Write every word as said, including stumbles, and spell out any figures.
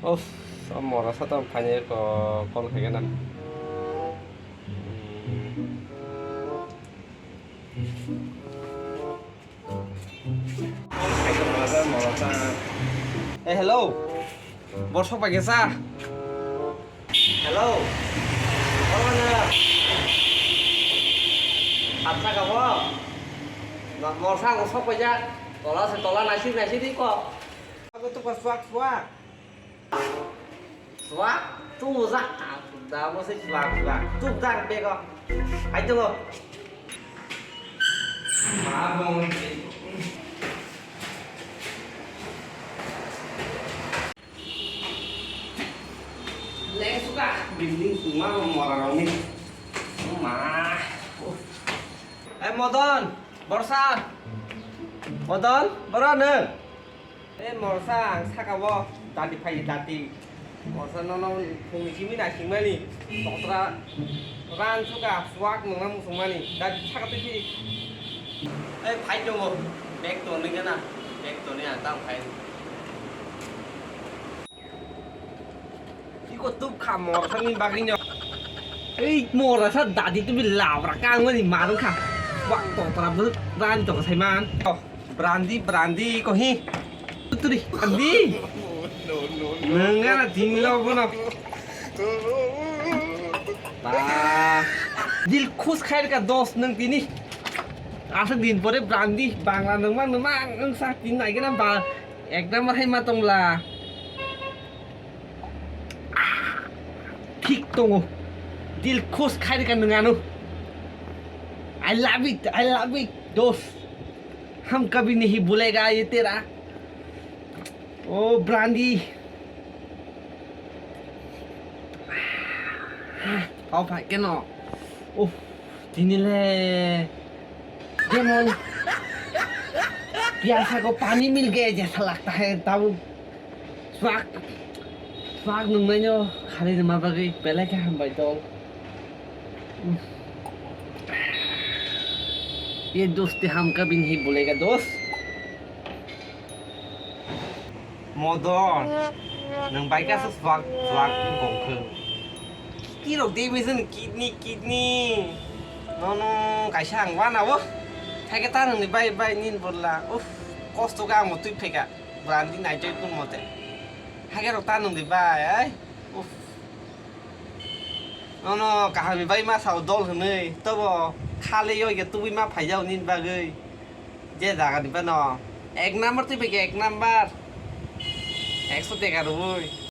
Of, o mora sa tong phaini ko call khaigana. Eh, hello. Borsa paikha sa. Hello. Hello na. Hapsa kabo. Morsa ang sok paijak. Tola se tola nasi nasi di ko. Aku tu pas suak suak. Suak, tubujak, da bo se suak, suak, tubujak bego. Hai tongo. Ma bong. Leng suka, building sungma mora roni. Ma. Eh, Modon, Borsa. Modon, boro nung. Eh, morsa, ang saka o dati phai, dati. Morsa nono phungni simi naisingmani. Totra ran suka, suak nungma muchungmani. Dati saka twi phai. Eh, phai tongo. Bag tonwi gana. Bag tonwi ang tang phai. Iko tup kha morsa ni bagwi no. Ei morsa dati tumi labra kangmani maru kha. Wah, totra bu ran tong sai man. Brandi, brandi, kohi. Putri, andi. Nengana din lo bono. Ba. Dil khus khair ka dos nang tini. Aswk din pore brandi bangla nangma nangma ang sa tin nai gana ba ek number hai ma tongla. Thik tongo. Dil khus khair ka nangano. I love it, I love it, dos. हम कभी नहीं भूलेगा ये तेरा। ओ brandy. Pau phai keno. Uff, tini le. Demon. प्यासा को पानी मिल गया जैसा लगता है। Tabuk Swak, swak nungnaino khalai rwma bagwi belai khe hambai tong. ये दोस्ती हम कभी नहीं भूलेगा दोस्त। Modon, nwng bai kha swk swak swak wngkha. Kidney rok damage wngkha, kidney, kidney. Nono kaisa ang wana o. Thaikhe ta nwngni bai bai nini borla. Uff, kosto khe ang bo twi phaikha. Brandi naitoi kun mote. Haikhe rok ta nwng di bai, ai. Uff. Nono kaham ni bai ma sao dol hwnwi. Tobo khale yo ye tubui ma phaijao nini bagwi. Je jaga ni bano. Ek number twi bai ek number. Ekso teka rwui.